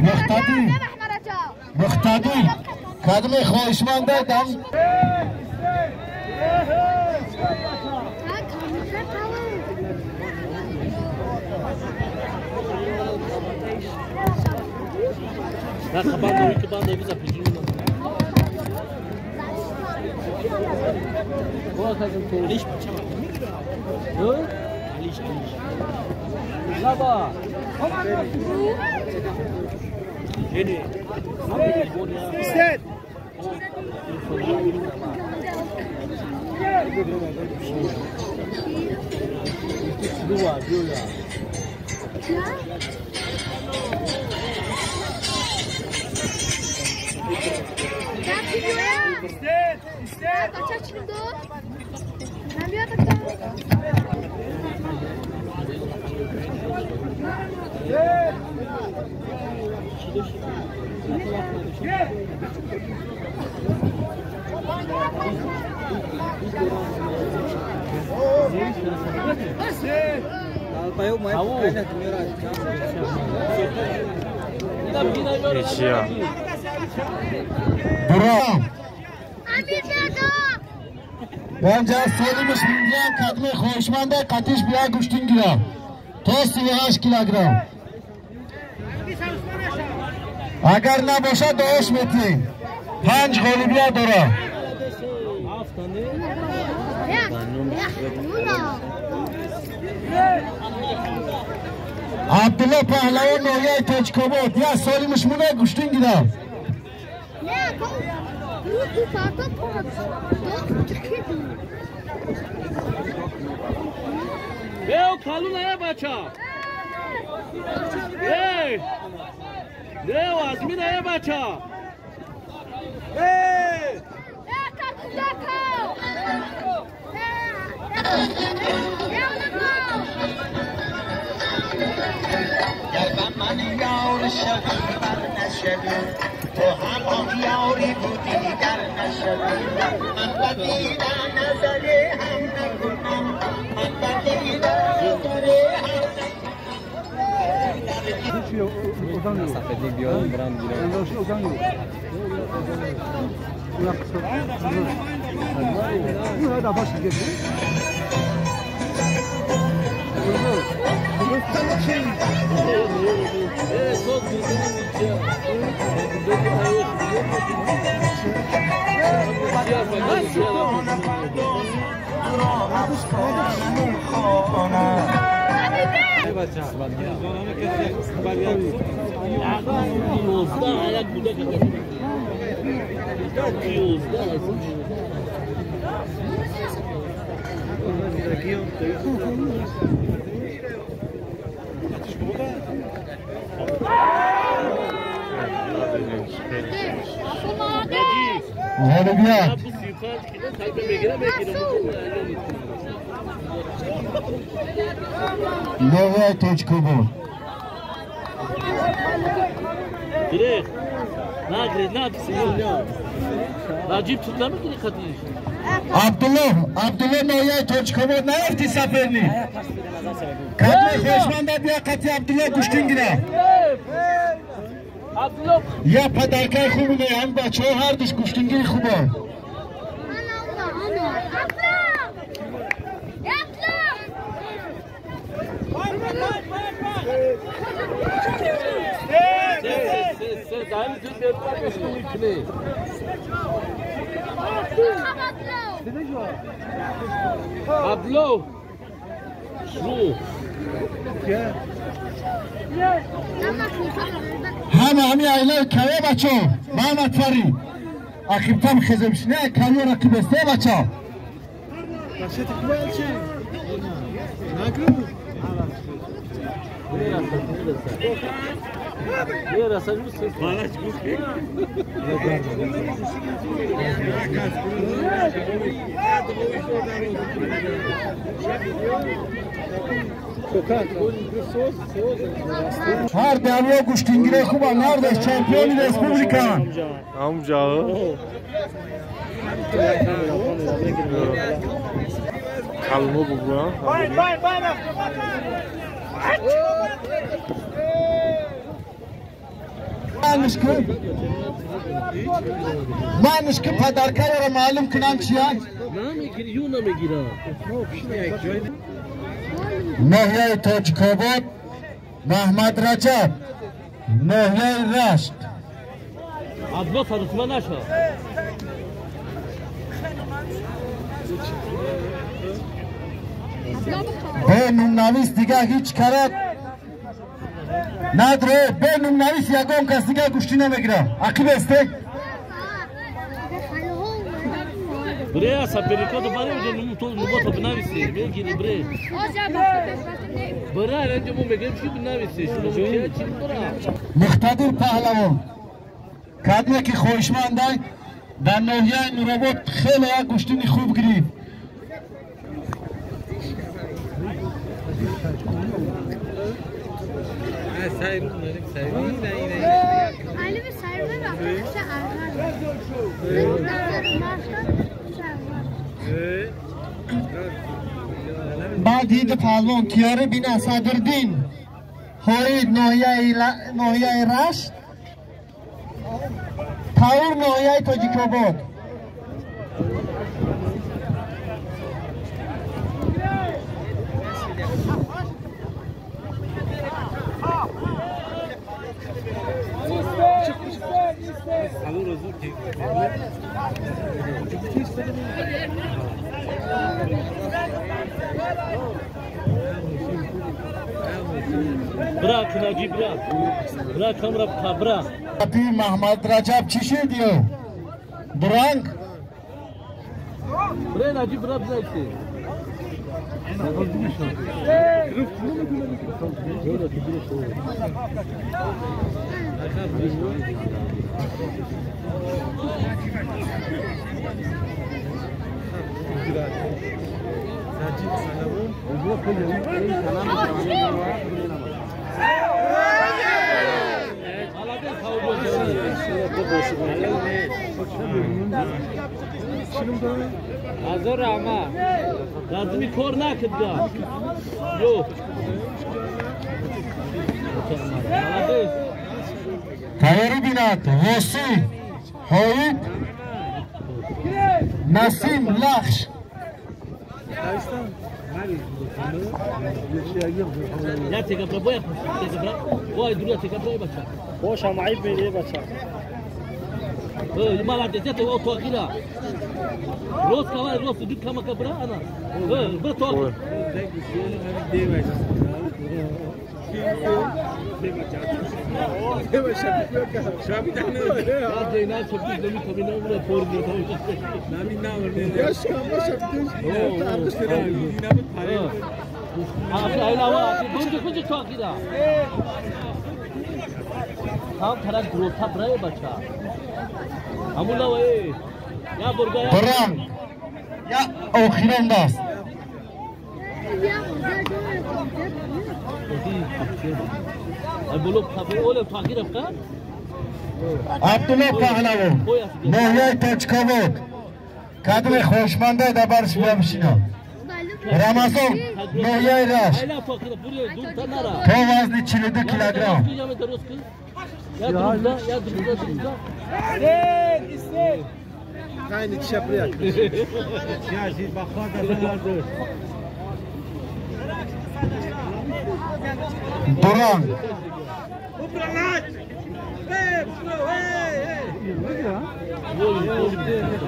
مختدی مختدی کدوم خواهشمنده دم برو بانجا سالمش میگم کدوم خواهشمنده قطیش بیا گوشتین گیرم تا 38 کیلوگرم اگر نباشد دعاش میتیم 5 غالبیت داره عبدالله پهلوان ناحیه تاجک‌آباد یا سالمش مونه گوشتین گیرم بیو کالون بچه ای نه آزمین ای بچه ای گر با من یار شوی بر نشوی تو هم یاری بودی در نشوی من بدیدم نظر هم نکنم من بدیدم نظر هم غالبیت نوه تاجک‌آباد عبدالله عبدالله نوه تاجک‌آباد نیفتی سفرنی کدوم خواهشمنده بیا قطعی عبدالله گوشتین گیره یا پدرکای خوبونه هم بچه ها هر دوش گوشتینگیری خوبه عبدالله همه همی ایله کوه بچه محمد فرید اخیبتم خزمش نه کوه رقیب است بچه Ҳар дарё гӯштингири хубанд, ҳардаш чемпиони республикаанд. Калмо бугӯям. Манш ки падаркаро маълум кунам чиян? Ноҳияи Тоҷикобод, Маҳмад Раҷаб, ноҳияи Рашт. Абдулло сарусма наша. Бе нумнавис дига ҳеҷ карат надре, бе нумнавис ягон кас дига гӯштӣ намегирам. Ақиб эсте? Бре, сопернико дубаре уже нумота бинависи, мегири бре. Бра, ранҷо мо мегирем чӣ бинависи, шумо чӣ бра. Муқтадир паҳлавон. Кадме ки хоҳишмандай дар ноҳияи Нуробод хеле як гӯштини хуб гирифт. Баъд ҳиди паҳлавон тиёри бина Садриддин ҳоид ноҳияи Рашт, Таур ноҳияи Тоҷикобод. Бра, Наҷиб, бра. Бра, камра, бра. Апи Маҳмад Раҷаб чӣ шуд ё? Буранг? Бре, Наҷиб, бра, бизайси. Лазими кор накидга. Ё. Тайёрӣ бинад Восӣ ҳоид Насим Лахш. Я тега бра, боя тега бра. Вой, дура тега бра бача. Боша маиб мери бача. Молодец, это вот тоқира. Рост кавай, рост, дуд кама кабра, ана. Бра тоқ. Бранг я охирон даст. Абдулло Паҳлавон, ноҳияи Тоҷикобод. Кадри хоҳишманда дар барш биямшинам. Рамазон, ноҳияи Рашт. То вазни 42 килограмм. Дуранг.